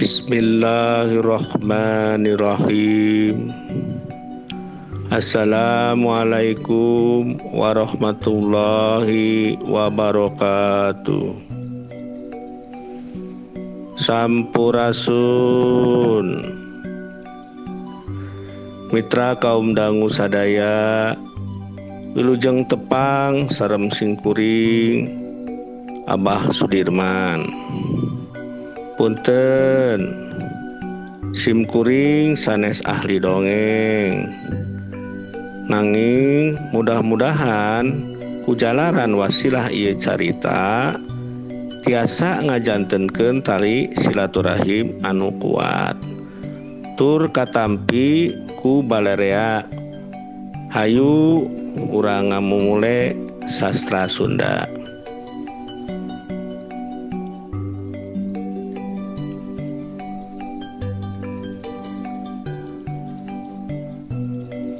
Bismillahirrahmanirrahim. Assalamualaikum warahmatullahi wabarakatuh. Sampurasun mitra kaum dangu sadaya, wilujeng tepang sareng singkuring Abah Sudirman. Punten simkuring sanes ahli dongeng, nanging mudah-mudahan kujalaran wasilah ieu carita tiasa ngajantenkeun tali silaturahim anu kuat tur katampi ku balerea. Hayu urang ngamumule sastra Sunda.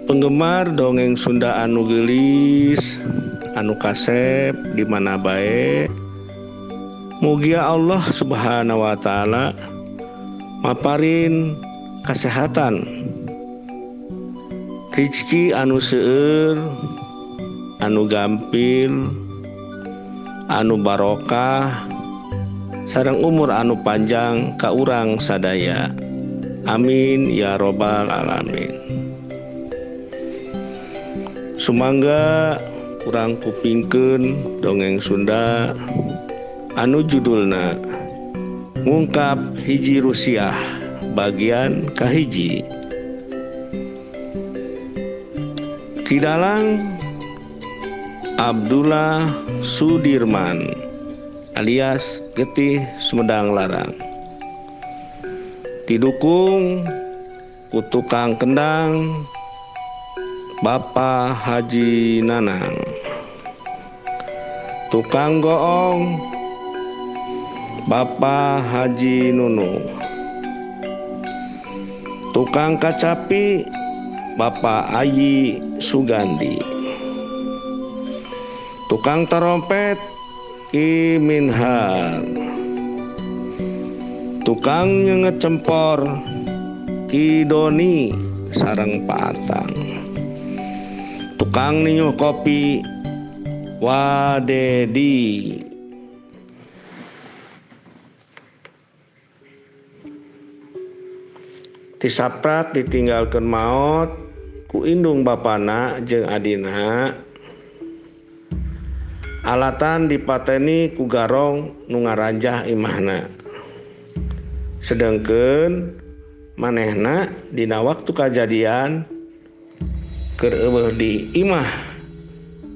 Penggemar dongeng Sunda anu geulis, anu kasep di mana bae, mugia Allah Subhanahu wa taala maparin kasehatan, rizki anu seueur, anu gampil, anu barokah, sareng umur anu panjang ka urang sadaya. Amin ya robbal alamin. Sumangga urang kupingkeun dongeng Sunda anu judulna Ngungkap Hiji Rusiah bagian kahiji. Kidalang Abdullah Sudirman alias Getih Sumedang Larang, didukung ku tukang kendang Bapak Haji Nanang, tukang goong Bapak Haji Nunu, tukang kacapi Bapak Ayi Sugandi, tukang trompet Ki Minhar, tukang nyenget cempor Ki Doni sareng Pak Atang, tukang ninyuh kopi Wadedi. Tisaprak ditinggalkeun maot ku indung bapana jeung adina. Alatan dipateni ku garong nu ngaranjah imahna. Sedengkeun manehna dina waktu kajadian keur eueuh di imah,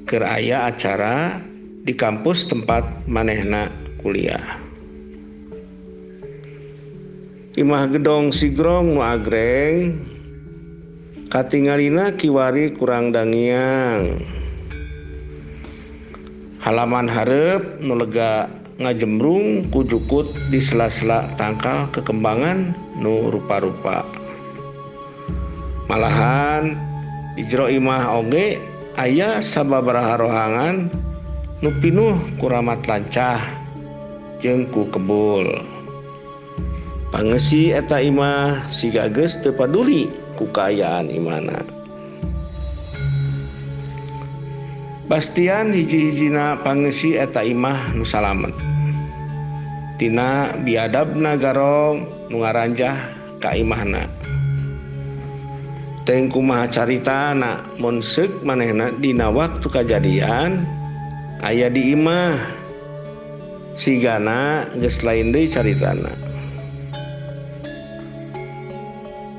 keur aya acara di kampus tempat manehna kuliah. Imah gedong sigrong nu agreng katingalina kiwari kurang dangiang. Halaman hareup nu lega ngajembrung ku jukut di sela-sela tangkal kekembangan nu rupa-rupa. Malahan di jero imah oge aya sababaraha rohangan nu pinuh ku ramat lancah jeung ku kebul. Pangeusi eta imah siga geus teu paduli ku kaayaan imahna. Bastian hiji-hijina pangeusi eta imah nu salamet tina biadabna garong nu ngaranjah ka imahna. Teuing kumaha caritana mun seuk manehna dina waktu kajadian aya di imah, sigana geus lain deui caritana.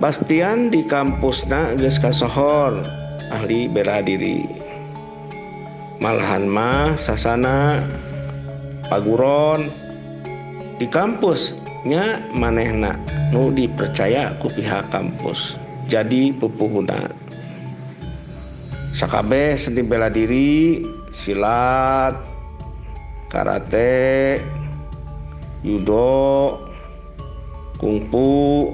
Bastian di kampusna geus kasohor ahli bela diri. Malahan mah sasana paguron di kampusnya manehna nu dipercaya ku pihak kampus jadi pupuhuna. Sakabeh seni bela diri, silat, karate, judo, kungfu,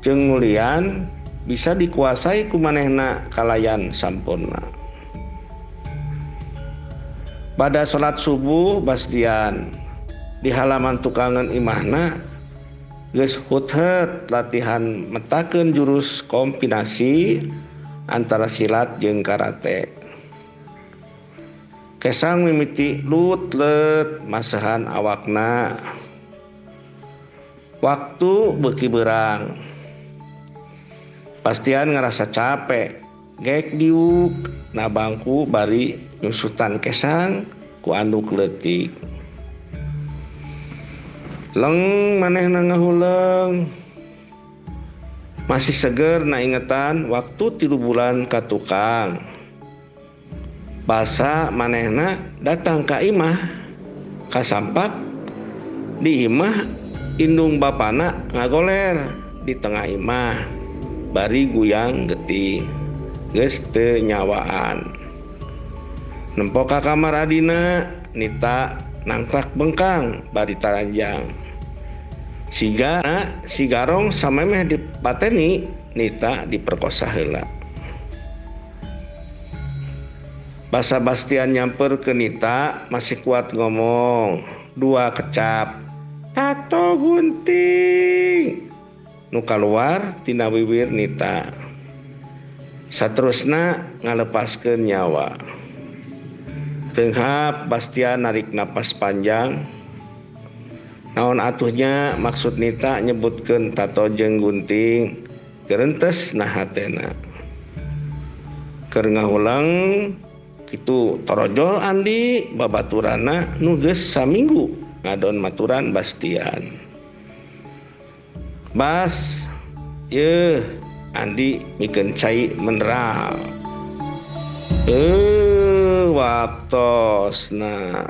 jeung nulian bisa dikuasai ku manehna kalayan sampurna. Pada salat subuh Bastian di halaman tukangan imahna Geus huthet latihan metakeun jurus kombinasi antara silat jeung karate. Kesang mimiti lut-let masehan awakna. Waktu beuki beurang. Bastian ngerasa capek, gek diuk na bangku bari nyusutan kesang ku anduk leutik. Leng manehna ngahuleng. Masih seger na ingetan waktu 3 bulan ka tukang. Basa manehna datang ka imah, kasampak di imah indung bapana ngagoler di tengah imah bari guyang getih geus teu nyawaan. Nempo ka kamar adina Nita nangkrak bengkang bari taranjang. Siga si Garong samemeh dipateni Nita diperkosa heula. Basa Bastian nyamper ke Nita masih kuat ngomong 2 kecap tato gunting nu kaluar tina wiwir Nita. Saterusna ngalepaskeun nyawa. Reunghap Bastian narik napas panjang. Naon atuhnya maksud Nita nyebutkeun tato jeung gunting gerentes na hatena. Keur ngahulang kitu torojol Andi babaturana nu geus saminggu ngadon maturan Bastian. Bas, yeuh Andi mikeun cai mineral. Waktosna.